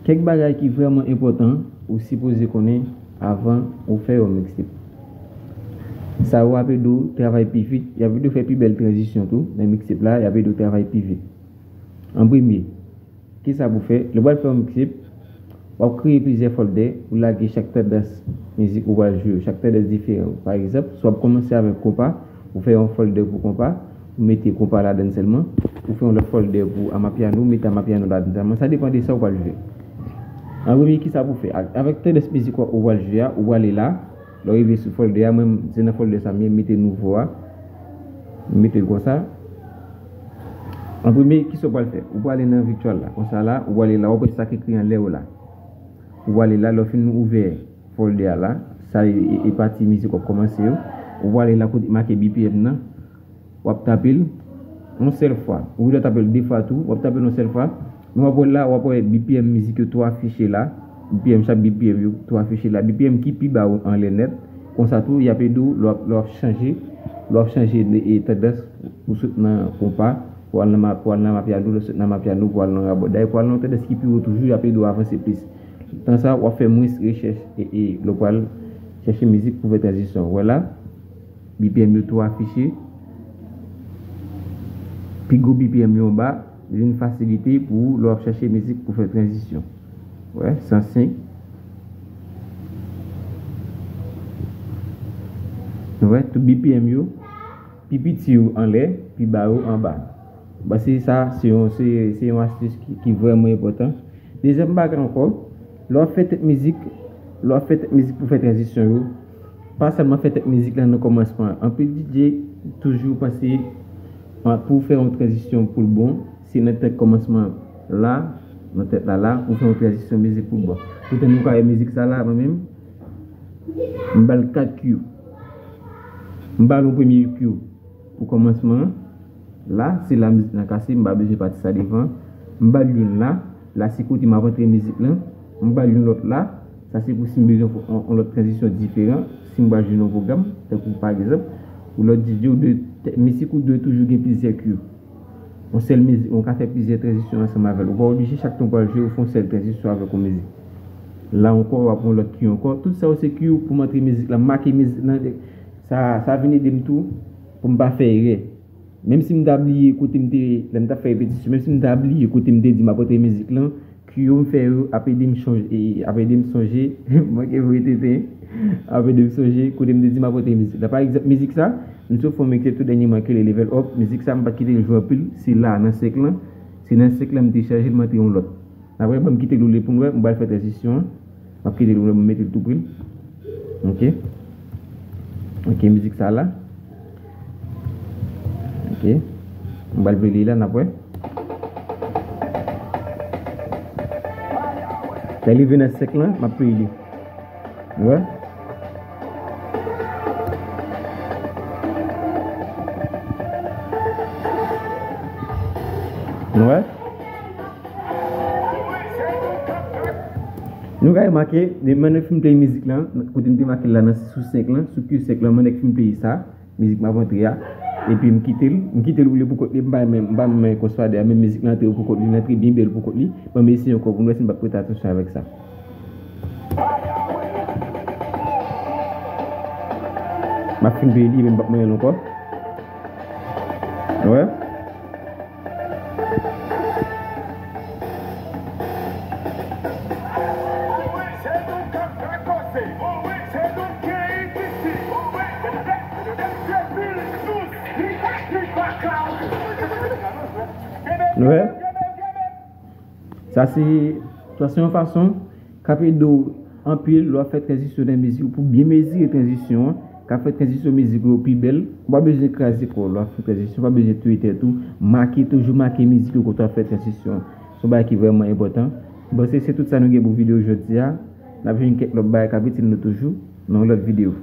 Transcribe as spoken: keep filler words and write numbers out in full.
Kèk bagay ki vrèman enpòtan ou sipoze konnen avan ou fè yon mixtape. Sa yo ap ede w travay pi vit, y ap ede w fè pi bèl tranzisyon tou nan mixtape la, y ap ede w travay pi vit. An premye, kisa pou fè? Lè w pral fè yon mixtape, w ap kreye plizyè folder pou lage chak tandans mizik ou pral jwe yo, chak tandans diferan. Pa egzanp, si w ap kòmanse avèk konpa, ou fè yon folder pou konpa, ou mete konpa ladann sèlman, ou fè yon lòt folder pou amapiano, ou mete amapiano ladann sèlman. Sa depann de sa ou pral jwe. An premye, kisa pou fè? Ak-, avèk tandans mizik ou pral jwe a, ou prale la, lè w rive sou folder a, mwen, se nan folder sa m ye, m mete nouvo a, m mete l konsa. An premye, kisa ou pral fè? Ou prale nan virtual la, konsa la, ou prale la, w ap wè sa k ekri anlè yo la. Ou prale la, lè w fin ouvè folder a la, sa e, e, e pati mizik w ap kòmanse yo. Ou prale la kote make B P M nan, w ap tape l yon sèl fwa. Ou gentan tape l de fwa tou, w ap tape l yon sèl fwa. Men w ap wè la, w ap wè B P M mizik yo tou afiche la. B P M, chak B P M yo tou afiche la. B P M ki pi ba yo anlè nèt. Konsa tou, y ap ede w lè w ap, lè w ap chanje, lè w ap chanje de, e, tandans pou sot nan konpa, pou al nan ma-, pou al nan amapiano, lè w sot nan amapiano, pou al nan rabòday, pou al nan yon tandans ki pi wo toujou, y ap ede w avanse plis. Tan sa, w ap fè mwens rechèch, e, e, lè w pral chèche mizik pou fè tranzisyon. Wè la, B P M yo tou afiche. Pi gwo B P M yo anba, li vin fasilite pou ou lè w ap chèche mizik pou fè tranzisyon. Wè, san senk. Nou wè, tout B P M yo, pi piti yo anlè, pi ba yo anba. Bon, se sa, se yon, se, se yon astis ki, ki vrèman enpòtan. Dezyèm bagay ankò, lè w ap fè tèt mizik, lè w ap fè tèt mizik pou fè tranzisyon yo, pa sèlman fè tèt mizik la nan kòmansman an. Anpil D J toujou panse, an, pou fè yon tranzisyon pou l bon, se nan tèt kòmansman la, nan tèt la la, pou fè yon tranzisyon mizik pou l bon. Poutan nou ka wè mizik sa la, mwen menm, m ba l kat Q. M ba l yon premye Q pou kòmansman an. La, se la mizik lan kase, m pa bezwen pati sa devan. M ba l youn la, la se kote m ap antre mizik lan. M ba l yon lòt la, sa se pou si m bezwen fè yon, yon lòt tranzisyon diferan, si m pral jwe nan yon pwogram, tankou pa egzanp, pou lòt D J ou dwe, mizik ou dwe toujou gen plizyè Q. Yon sèl mizik, ou ka fè plizyè tranzisyon ansanm avè l. Ou pa oblije chak tan w pral jwe, ou fè yon sèl tranzisyon avèk yon mizik. La ankò, w ap yon lòt Q ankò. Tout sa yo se Q pou m antre mizik lan, make mizik lan. Sa, sa vin ede m tou pou m pa fè erè. Menm si m ta bliye kote m te, lè m t ap fè repetisyon, menm si m ta bliye kote m te di m ap antre mizik lan, Q yo m fè yo ap ede m chonje, e, ap ede m sonje, manke vre tenten, ap ede m sonje kote m te di m ap antre mizik la. Pa egzanp, mizik sa, m sot fè yon mixtape tou dènyèman ki rele Level Up. Mizik sa, m pa t kite l jwe anpil, se la, nan senk lan, se nan senk lan m te chanje l, m antre yon lòt. Apre, ban m kite l woule pou n wè, m pral fè tranzisyon an. M ap kite l woule, m mete l tou pre. Ok. Ok, mizik sa la. Ok. M pral play li la, n ap wè. Lè li vin nan senk lan, m ap play li. Wè. Nou wè? Nou ka remake, de mwen nèk fin play mizik lan, kote m te make l la nan sou senk lan, sou Q senk lan, mwen nèk fin play sa, mizik m ap antre a, epi m kite l, m kite l woule pou kont li, m pa renmen, m pa renmen konswa de a, men mizik lan antre pou kont li, l antre byen bèl pou kont li, ban m eseye ankò pou n wè si m p ap prete atansyon avèk sa. M ap fin play li, men m p ap manyen l ankò. Wè. Nou wè? Sa se, sa se yon fason k ap ede w anpil lè w ap fè tranzisyon nan mizik ou, pou byen mezire tranzisyon an, k ap fè tranzisyon mizik ou yo pi bèl. Ou pa bezwen kraze kò w lè w ap fè tranzisyon, ou pa bezwen touye tèt ou. Make, toujou make mizik yo kote w ap fè tranzisyon an. Se yon bagay ki vrèman enpòtan. Bon, se, se tout sa nou gen pou videyo jodi a. N ap jwenn kèk lòt bagay k ap itil nou toujou nan yon lòt videyo.